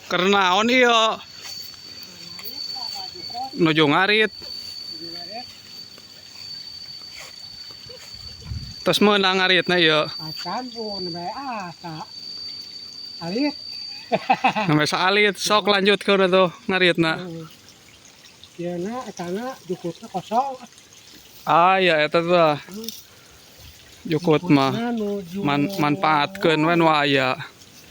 Keur naon ieu? Nuju ngarit. Terus meunang ngaritna ieu? Acan pun bae asa. Alit. Sampai saalit, sok lanjutkeun atuh ngaritna. Ieu na etana jukutna kosong. Ah ya, eta tah. Jukut mah Jukutna nuju manfaatkeun we nu aya.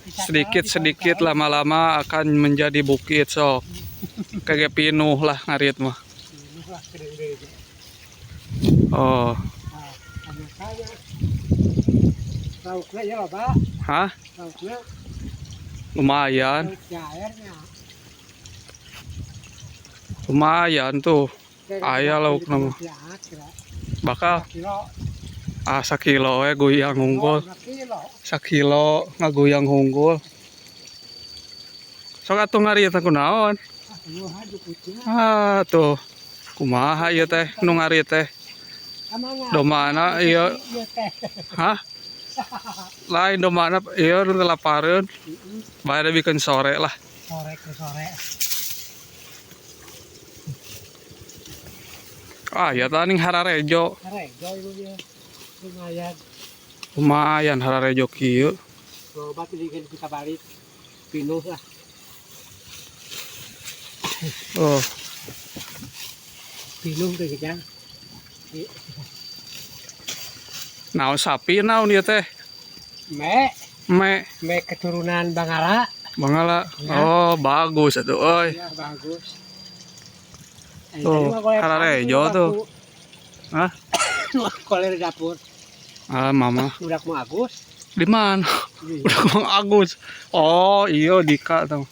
Sedikit-sedikit lama-lama akan menjadi bukit, sok. Kayak pinuh lah ngarit mah. Pinuh lah gede-gede. Oh, Nah, ternyata lauknya ya loba, hah? lauknya Lumayan. lauk jairnya. Lumayan tuh. Aya laukna mah. Bakal Kilo, ah sakilo we goyang hungkul. kilo. Sakilo ngagoyang hungkul. Sok atuh ngarit kunaon? Ah, jukutnya. Ah tuh. Kumaha ieu teh nu ngarit teh? Kamana? Domana ieu? Ieu teh. Hah? Lain domana ieu nu lapareun. Bae bikin sore lah. Sore ke sore. Ah ya tah ning hararejo. Rejo ieu ya. Lumayan. Lumayan hararejo kieu. Loba tadi bisa balik. Pinuh lah. Oh, Pinuh teh jang. Naon sapi naon ieu teh? Me, Me, me keturunan Bangala. Bangala. Ya. Oh, bagus atuh euy. Ya, bagus. Tuh, hararejo tuh. Hah? Koler di dapur. Ah, mama. Budak mau Agus. Di mana? Di Udah Mang Agus. Oh, iya Dika tuh.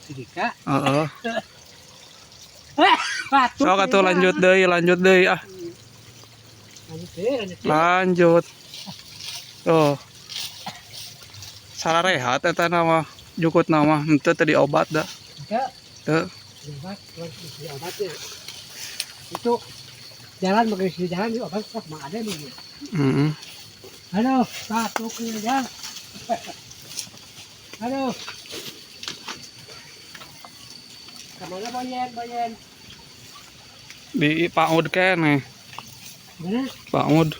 si Dika. Heeh. Batu. Sok atuh lanjut deui ah. Lanjut deh, lanjut deh. Lanjut. Tuh. Sarehat eta nama jukut nama henteu tadi obat dah. Ya, Teu. obat, di obatnya. Itu jalan bagi jalan di obat sok mah ada nih. Heeh. Aduh, batuk nih jang. Aduh. Kemana Boyen, Boyen? Di PAUD keneh. Mana? PAUD.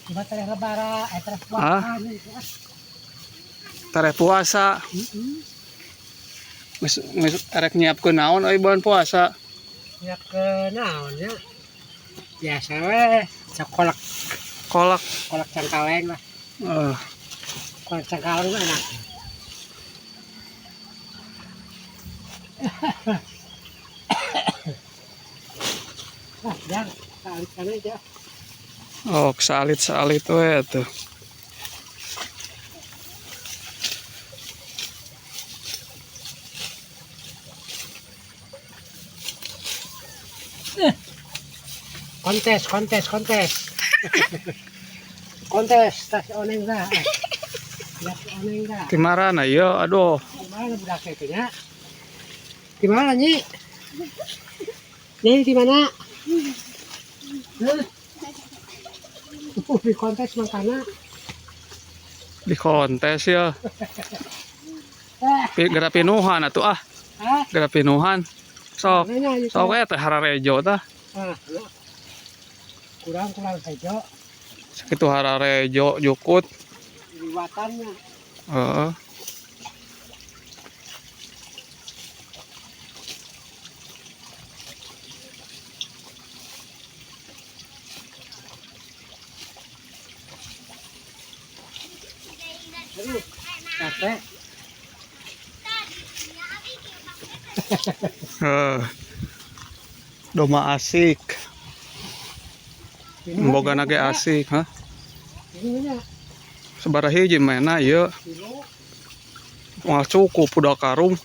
Coba tereh lebara, tereh puasa. Ah? Tareh puasa. Heeh. Geus geus erek nyiapkeun naon euy bulan puasa. Ya ke naonnya? Biasa we, sekolak Kolak. Kolak cangkaleng lah. Eh, Kolak cangkaleng mah enak. Ah, jang, tarik sana aja. Oh, salit-salit we tuh. Kontes, kontes, kontes. Kontes, tas oneng dah. Tas oneng dah. Di mana ieu? Aduh. Di mana budak itu nya? Di mana Nyi? Nyi di mana? Hah? Di kontes makana. Di kontes ya. Eh, Geura pinuhan atuh ah. ah, Geura pinuhan. Sok. nanya ieu Sok teh. we teh hararejo tah. Ah, ya. Kurang kurang hejo Sakitu hararejo jukut. liwatannya. Heeh. Aduh, capek. Heeh. Domba asik. Ini Boga ge asik, hah? Ini nya Sabaraha hiji mena ieu? kilo. Moal cukup udah karung.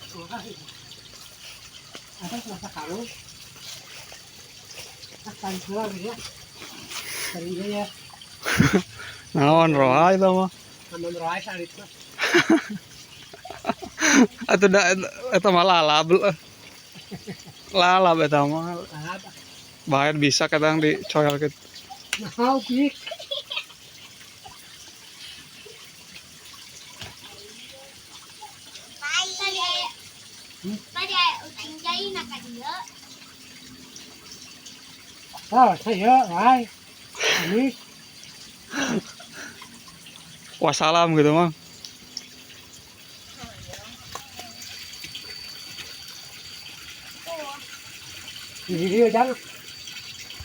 Apa masak karung? Ah, kan pulang ya. Tadi ya. Naon roha itu mah. Aman roa salit mah. Atuh da eta mah lalab. Lalab eta mah. Lalab. Bae bisa kadang dicoel gitu. Nah, pik. Tadi aya tadi aya ucing jai na ka dieu. Ah, saya, hai. Ini Wassalam gitu mah. Di dia jangan.